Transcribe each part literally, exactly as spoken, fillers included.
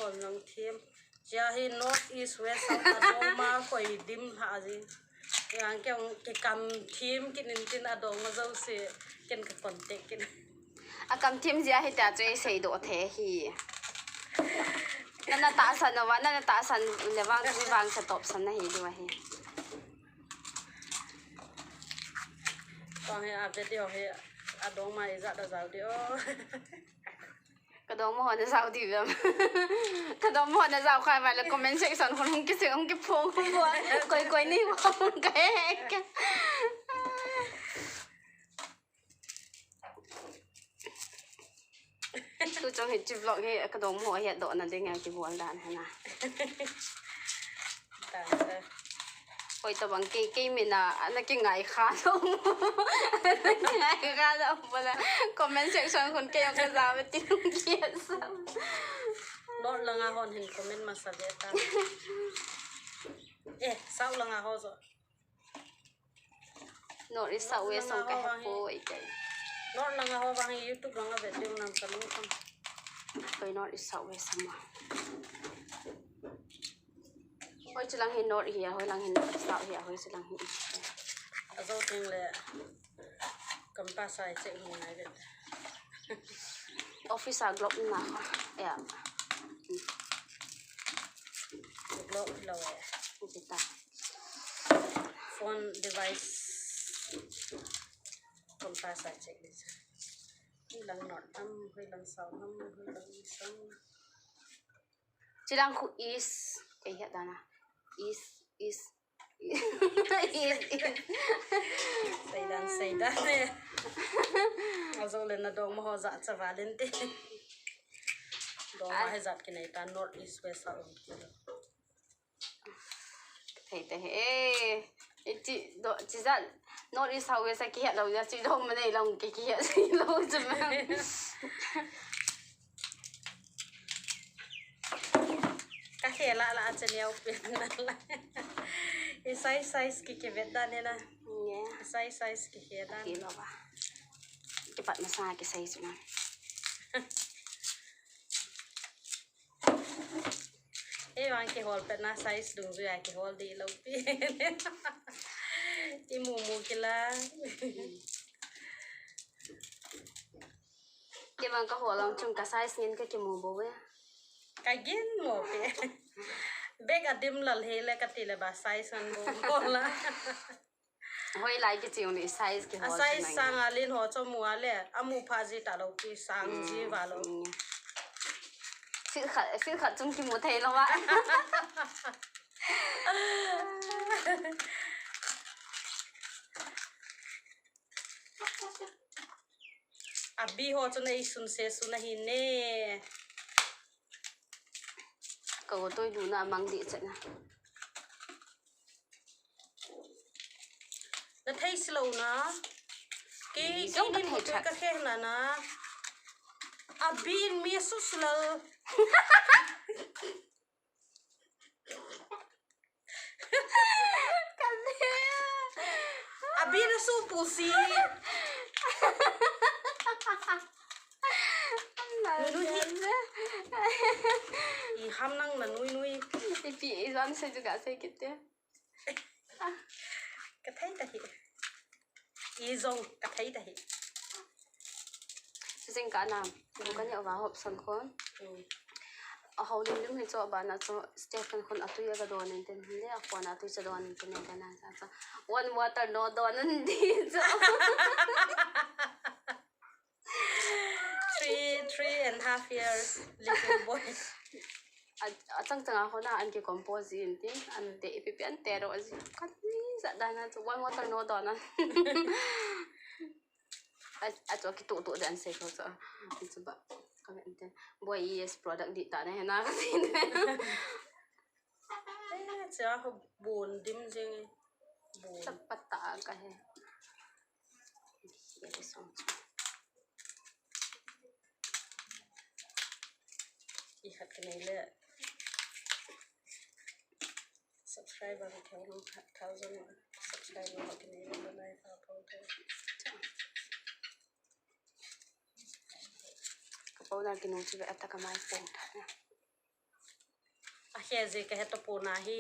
Kon nang thim. Chia hi North East West South adong ma koi dim ha ji. Yang ke ke kam thim kin in tin adong ma jo se ken ka contact kin. A kam thim jia hi ta chu ei sei do the hi. Nana tahsan na wa, nana tahsan le vang, mi vang sa top san na hi diu ahi. Kong hi a video hi adong ma ija da jao diu. Ka dong mo ho na jao diu vem. Ka dong mo ho na jao khai va le comment section hung hung ki se hung ki phong hung wa. Koi koi ni hung ka he ka. Tu chong hi chi vlog hi ka dong mo hi do na ding a ki bol dan ha na. Dan sa. Oi, tabang kei, kei mina, ana ki ngai kha lo. Ana ki ngai kha lo, bala. Comment section khun kei ong ka ja ve ti ong ki sa. North langa hon hin comment masa ve ta. Eh, South langa ho jo. North East South West song ka he po i kai. North langa ho vang YouTube langa ve ding nam ka lung kam. Koi North East South West sama. Hoi chu lang hi North hi a, hoi lang hi North South hi a, hoi chu lang hi East hi a. Ajo ting le kam pa sai che hi nai ve. Office a globe na ha. Ya. Globe lo e. Kita. Phone device. Kam pa sai che hi. Hoi lang North nam, hoi lang South nam, hoi lang East nam. Chilang khu East, kei hi dana. East, East. East, East. Seidan, seidan e. Ajo le na dong mo ho ja cha valen te. Dong ma he jat ki nei ta North East West a um ki. Thei te he. E, e chi do, chi jat North East South West a ki he lo ja chi dong ma nei long ki ki he lo cha ma. Ka he la la a che neo pen na la. I size size ki ki vet dan he na. Nge. I size size ki he dan. Ki lo ba. Ki pat ma sa ki size na. Ei vang ki hol pet na size dungjui a ki hol di lo pi. I mu mu ki la. Kei vang ka hol ang chung ka size ngin ka kimu bou e. Ka gin mo pi. Bag a dim lal he le ka ti le ba size an bou bou la. Hoi lai ki chiu ni size ki hol. A size sang a lin ho cho mu a le. A mu pha ji ta lo pi sang ji va lo. Mm. Feel khat, feel khat chung kimu thei lo va. Abi ho chu nei sun se sun ahi ne. Ka go toi du na mang di chet na. Na thei si lo na. Ki, ki nin ka thei mo toi chat. Ka khe na na. Abi in mi su su lal. Abi na su pu si. Nui nui hi. I ham nang na nui nui. Ipi i jan se juga se kit te. Ka thei ta hi. I jong ka thei ta hi. Sing ka na. Ka ni ova hop sang khon. Mm. A ho lim lim hi cho ba na cho Stephen khon atui a ka don in ten hi le a khon atui cha don in ten ka na sa cho. One water no don in di cho. Three, three and half years little boy. A, a chang chang a khon a an ki compose in tin an te ipi pi an te ro ji. Ka ni sa da na cho one water no don a. A, a cho ki tu tu dan se ko cho. Cho ba. Ka men te. Boy, yes, product di ta na he na ka tin. Eh, cha ho bon dim jing. Bon. Chak pat ta ka he. Ye song. I hat ka nei le. Subscriber ka kya long thousand subscriber ka nei le lai pa pa. Ka powder kinu chu ve ata ka mai pong ta na. Kei jeh kahe tapon ahi.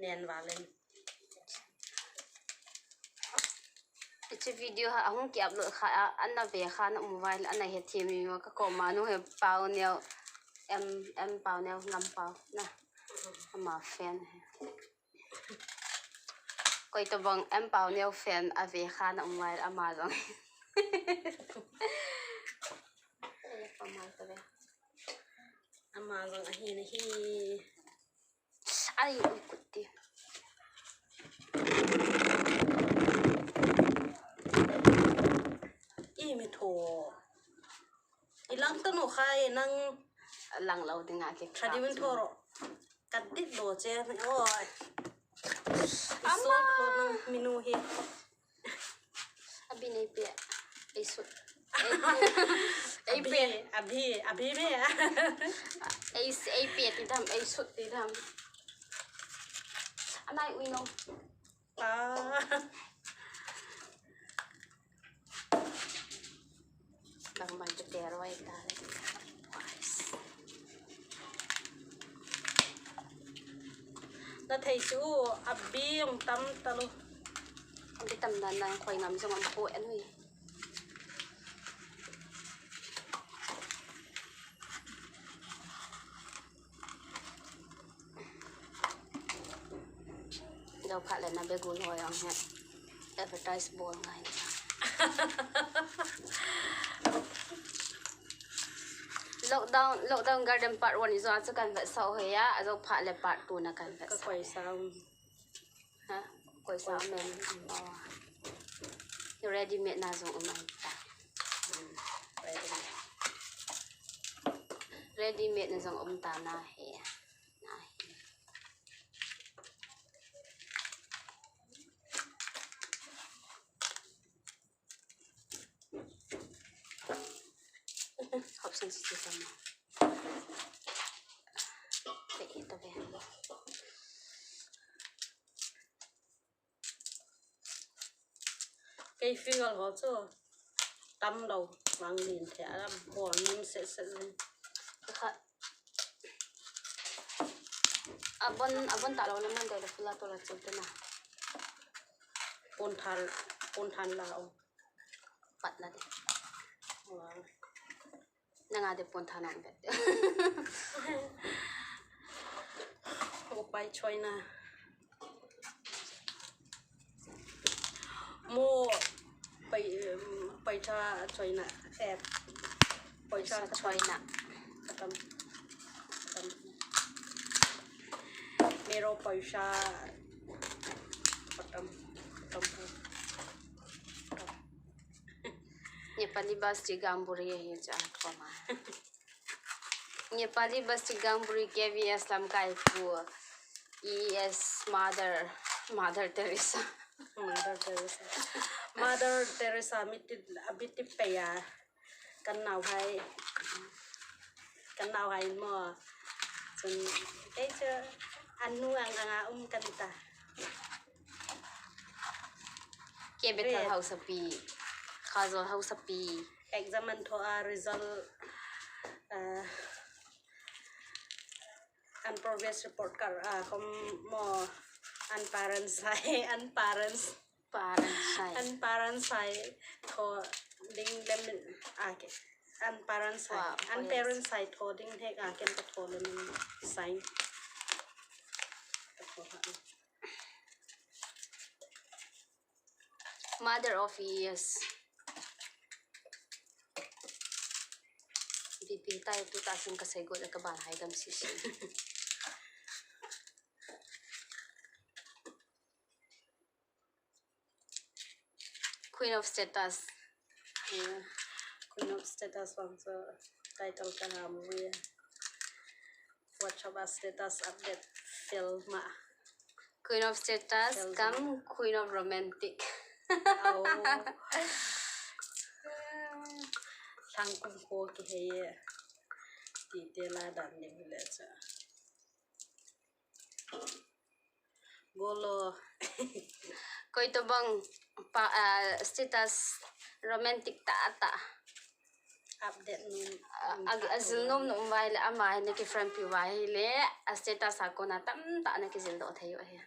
Nen valen. Hiche video ha, ahung ki upload kha, a, ana ve kha na um vai, ana hethem mi ma ka koma nu he Pau Neo, em, em Pau Neo, Ngam Pau, na. Ama fan he. Koi tobang em Pau Neo fan ave kha na um vai, ama jong. Ama jong ahi na hi. Ai, ui, kut ti. I mi tho. I lang tanu khai nang lang lo ding a ke. Thadi min tho ro. Kat dit lo che. Oi. Ama. Isol lo nang minu hi. Abi nei pe. Ei sut. Ei pe. Abi, abi, abi me. Ei, ei pe ti dam, ei sut ti dam. Anai ui no. Ah. Nang mai te te roi ta le. Na thei chu abi ong tam talu. Abi tam na nang khoi ngam jong am po en ui. Jou phat le na begul hoi ang he. Advertise bol ngai. Lockdown, Lockdown Garden part one ijo a chu kan vetsah hoi a, ajou phat le part two na kan vetsah. Ka koi sao. Ha? Koi sao men. Oh. Ready made na jong um ai ta. Hmm. Ready made. Ready made na jong um ta na he. Hop sen si tam. Te ito ve. Kei figure ho chu tam lo, vang lin the, a bol nim se se le. Kha. Abon, abon ta lo na man dei lo fula to la chil te na. Pon than, pon than la o. Pat na de. Wow. Nanga de pon than ang de. Upai choi na. Mo pai, um, paisa choi na, eh, paisa choi na. Khatam. Khatam. Mero paisa. Khatam. Khatam. Nepali bus chi Gamburi hi cha koma. Nepali bus chi Gamburi K V S lamkai pu. E S Mother, Mother Teresa. Mother Teresa. Mother Teresa miti, abiti peya. Kan nau hai. Kan nau hai mo. Chun, kei chu anu ang anga um kan ta. Ke Bethel hausapi. Khajol hausapi. Exam an tho a result, ah, an progress report card a, hom mo, an parents hai, an parents. Parents hai. An parents hai tho ding dem a ke. An parents hai. Wow, an parents hai tho ding he a ken ka tho lem sign. Ka tho ha. Mother of years. B P tai tu ta sin ka sei go le ka ban hai dam si si. Queen of Status. Yeah. Queen of Status vang chu title ka ham wi. WhatsApp a status update film ma. Queen of Status cum Queen of Romantic. Au. Thang kum ko ki hei ye. Ti te la dan ni le cha. Golo. Koi to bang pa, ah, status romantic ta ta. Update nom. A, a, ajil nom nom uva ahile, ama hi ana kifriend pi uva ahile, a status a kona tamtah ana kijil doh thei u ahi.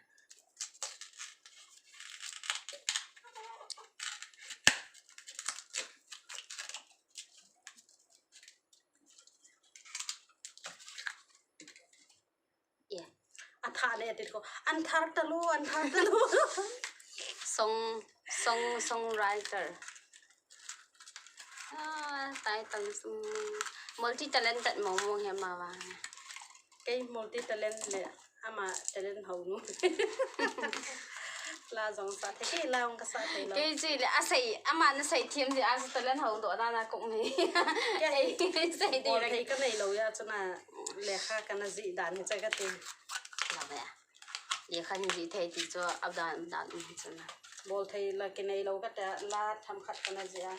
Yeah. Athah le ati ko, "An thar talou, an thar talou." Song, song, songwriter. Ah, title song. Multi-talented mong mong hi ama vang. Kei multi-talent le, ama talent hou nom. La jong sa thei, kei la jong kasa thei lou. Kei chu le, asei, ama na sei them jeh a chu talent hou doh dan a kum hi. Kei hi, ei, sei ding bol le. Thei ka nei lou jeh a chu na, lekha kana jih dan hi cha ka ti. Love ya. Lekha hin jih thei ti chu, up dan, up dan um hi chu na. Bol thei la kinei lou ka ti a, la themkhat kana jih a.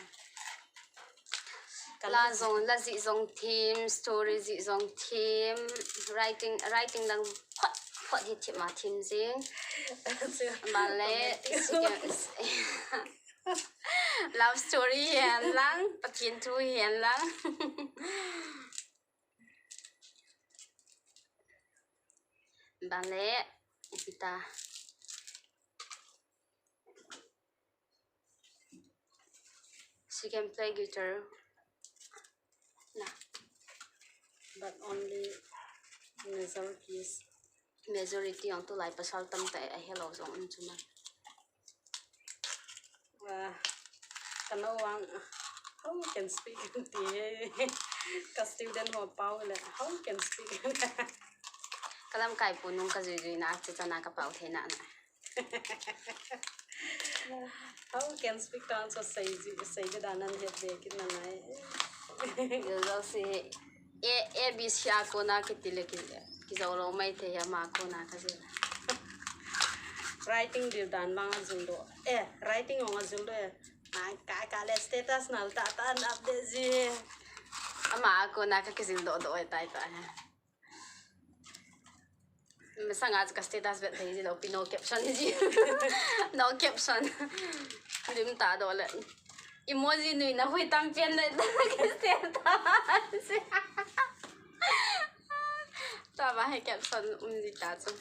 La jong, la jih jong them, story jih jong them, writing, writing lang phot, phot hi them a them jing. Chu. Ban le, romantic. Love story hi hen lang, Pathen thu hi hen lang. Ban le, ipi ta. She can play guitar. Na. But only major keys. Majority jong tulai pasal tamtah a helou jong um chu na. Wah, ka nao vang, "How can speak?" ti he. Ka student ho pao le, "How can speak?" Ka lamkai pu nung ka jui jui na, chu chana ka pao thei na na. How can speak tang so sei ji, sei ji dan nan het be kin na nai. Yo yo si A, A B C a kona kiti le ki, kijou lou mai thei ama kona ka jil. Writing dil dan vang ajil doh. Eh, writing jong ajil doh e. Ai, ka, ka le status nal tah tah an update ji. Ama kona ka kijil doh doh e tai ta he. Masanga chu ka status vet thei ji lou pi, no caption ji. No caption. Lim ta doh le. Emoji nui na hui tam pen le ta ki status. Tua ba he caption um ji ta chu.